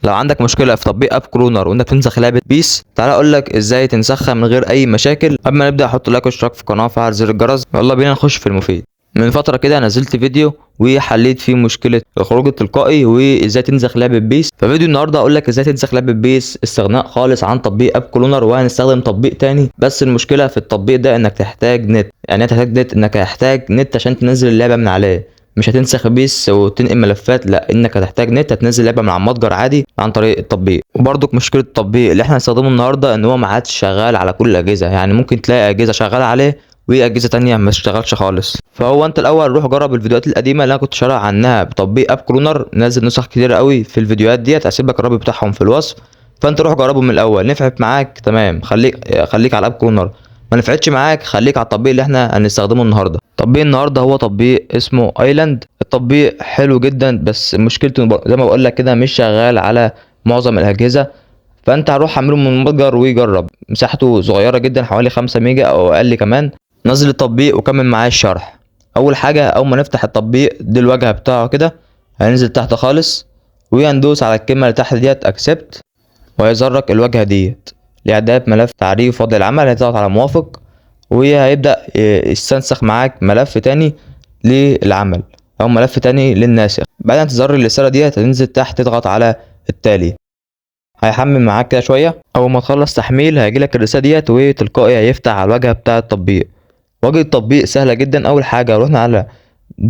لو عندك مشكلة في تطبيق App Cloner وانت بتنسخ لعبه PES، تعالى اقول لك ازاي تنسخها من غير اي مشاكل. قبل ما نبدا حط like واشتراك في القناة وفعل زر الجرس. يلا بينا نخش في المفيد. من فترة كده نزلت فيديو وحليت فيه مشكلة الخروج التلقائي وازاي تنسخ لعبه PES. ففيديو النهارده اقول لك ازاي تنسخ لعبه PES استغناء خالص عن تطبيق App Cloner، وهنستخدم تطبيق تاني. بس المشكلة في التطبيق ده انك تحتاج نت، يعني تحتاج نت، انك هتحتاج نت عشان تنزل اللعبة من عليه. مش هتنسخ PES وتنقل ملفات، لا، انك هتحتاج نت، هتنزل لعبه من على المتجر عادي عن طريق التطبيق. وبرضك مشكلة التطبيق اللي احنا هنستخدمه النهارده ان هو ما عادش شغال على كل الاجهزه، يعني ممكن تلاقي اجهزة شغالة عليه واجهزة تانية ما تشتغلش خالص. فهو انت الاول روح جرب الفيديوهات القديمة اللي انا كنت شارح عنها بتطبيق App Cloner، نازل نسخ كتير قوي في الفيديوهات ديت، هسيب لك الرابط بتاعهم في الوصف. فانت روح جربه من الاول، نفعت معاك تمام خليك على App Cloner، ما نفعتش معاك خليك على التطبيق اللي احنا هنستخدمه النهارده. تطبيق النهارده هو تطبيق اسمه iLand. التطبيق حلو جدا، بس مشكلته زي ما بقول لك كده مش شغال على معظم الاجهزه. فانت هروح اعمله من المتجر ويجرب. مساحته صغيرة جدا، حوالي 5 ميجا او اقل كمان. نزل التطبيق وكمل معايا الشرح. اول حاجة اول ما نفتح التطبيق دي الواجهة بتاعه كده، هننزل تحت خالص وهندوس على الكلمة اللي تحت ديت accept، وهيظهر لك الواجهة ديت لاعداد ملف تعريف وضع العمل. هتضغط على موافق وهيبدأ يستنسخ معاك ملف تاني للعمل او ملف تاني للناسخ. بعد ما تظهر الرسالة ديت هتنزل تحت تضغط على التالي، هيحمل معاك كده شوية. اول ما تخلص تحميل هيجيلك الرسالة ديت وتلقائي هيفتح على الواجهة بتاع التطبيق. واجهة التطبيق سهلة جدا. اول حاجة رحنا على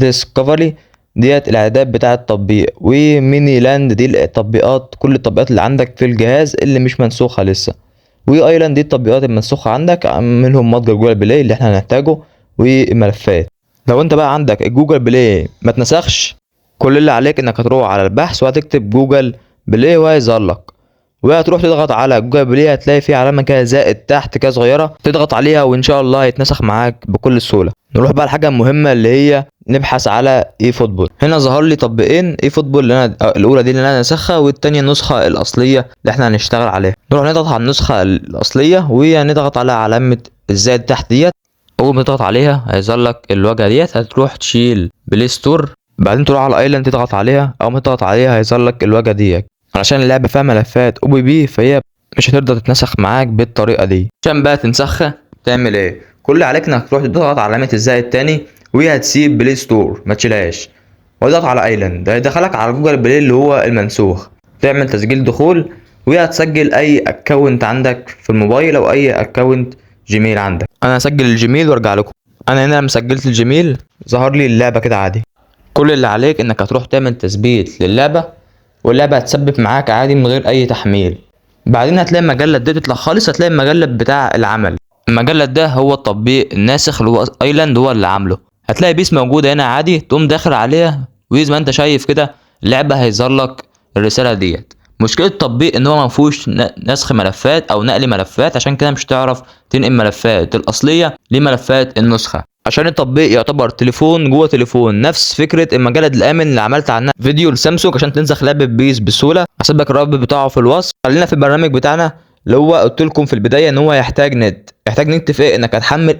discovery ديت الاعداد بتاع التطبيق، و many land دي التطبيقات، كل التطبيقات اللي عندك في الجهاز اللي مش منسوخة لسه، و iLand دي التطبيقات المنسوخة عندك، منهم متجر Google Play اللي احنا هنحتاجه وملفات. لو انت بقى عندك ال Google Play ما اتنسخش، كل اللي عليك انك هتروح على البحث وهتكتب Google Play وهيظهر لك، وهتروح تضغط على Google Play، هتلاقي في علامة كده زائد تحت كده صغيرة، تضغط عليها وان شاء الله هيتنسخ معاك بكل سهولة. نروح بقى الحاجة المهمة اللي هي نبحث على eFootball. هنا ظهر لي تطبيقين، eFootball اللي انا الاولى دي اللي انا نسخها، والتانية النسخة الاصلية اللي احنا هنشتغل عليها. نروح نضغط على النسخة الاصلية وهنضغط على علامة الزائد تحت ديت. اول ما تضغط عليها هيظهر لك الواجهة ديت، هتروح تشيل Play Store، بعدين تروح على iLand تضغط عليها. اول ما تضغط عليها هيظهر لك الواجهة ديت. علشان اللعبة فيها ملفات OBB فهي مش هترضى تتنسخ معاك بالطريقة دي. عشان بقى تنسخها تعمل ايه؟ كل اللي عليك انك تروح تضغط على علامة الزائد تاني وهتسيب Play Store ما تشيلهاش، وتضغط على iLand، ده هيدخلك على Google Play اللي هو المنسوخ. تعمل تسجيل دخول وهتسجل اي account عندك في الموبايل او اي account Gmail عندك. انا هسجل ال Gmail وارجع لكم. انا هنا لما سجلت ال Gmail ظهر لي اللعبة كده عادي. كل اللي عليك انك هتروح تعمل تثبيت للعبة، واللعبة هتثبت معاك عادي من غير اي تحميل. بعدين هتلاقي المجلد ده تطلع خالص، هتلاقي المجلد بتاع العمل. المجلد ده هو التطبيق الناسخ اللي هو iLand هو اللي عامله. هتلاقي PES موجودة هنا عادي، تقوم داخل عليها وزي ما انت شايف كده اللعبة هيظهر لك الرسالة ديت. مشكلة التطبيق ان هو ما فيهوش نسخ ملفات او نقل ملفات، عشان كده مش هتعرف تنقل ملفات الاصلية لملفات النسخة، عشان التطبيق يعتبر تليفون جوه تليفون، نفس فكرة المجلد الامن اللي عملت عنها فيديو لسامسونج عشان تنسخ لعبه PES بسهولة. هسيب لك الرابط بتاعه في الوصف. خلينا في البرنامج بتاعنا اللي هو قلت لكم في البداية ان هو يحتاج نت. يحتاج نت في ايه؟ انك هتحمل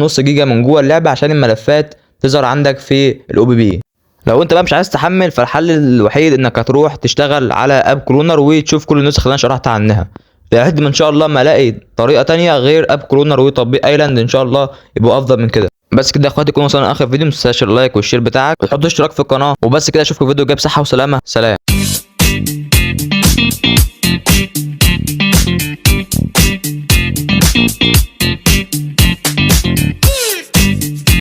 2.5 جيجا من جوه اللعبة عشان الملفات تظهر عندك في ال OBB. لو انت بقى مش عايز تحمل فالحل الوحيد انك هتروح تشتغل على App Cloner وتشوف كل النسخ اللي انا شرحت عنها، لحد ما ان شاء الله ما الاقي طريقه تانية غير App Cloner وتطبيق iLand ان شاء الله يبقوا افضل من كده. بس كده يا اخواتي، يكون وصلنا لاخر فيديو. ما تنساش ال like وال share بتاعك وتحط اشتراك في القناة. وبس كده، اشوفكم فيديو جاي بصحة وسلامه. سلام.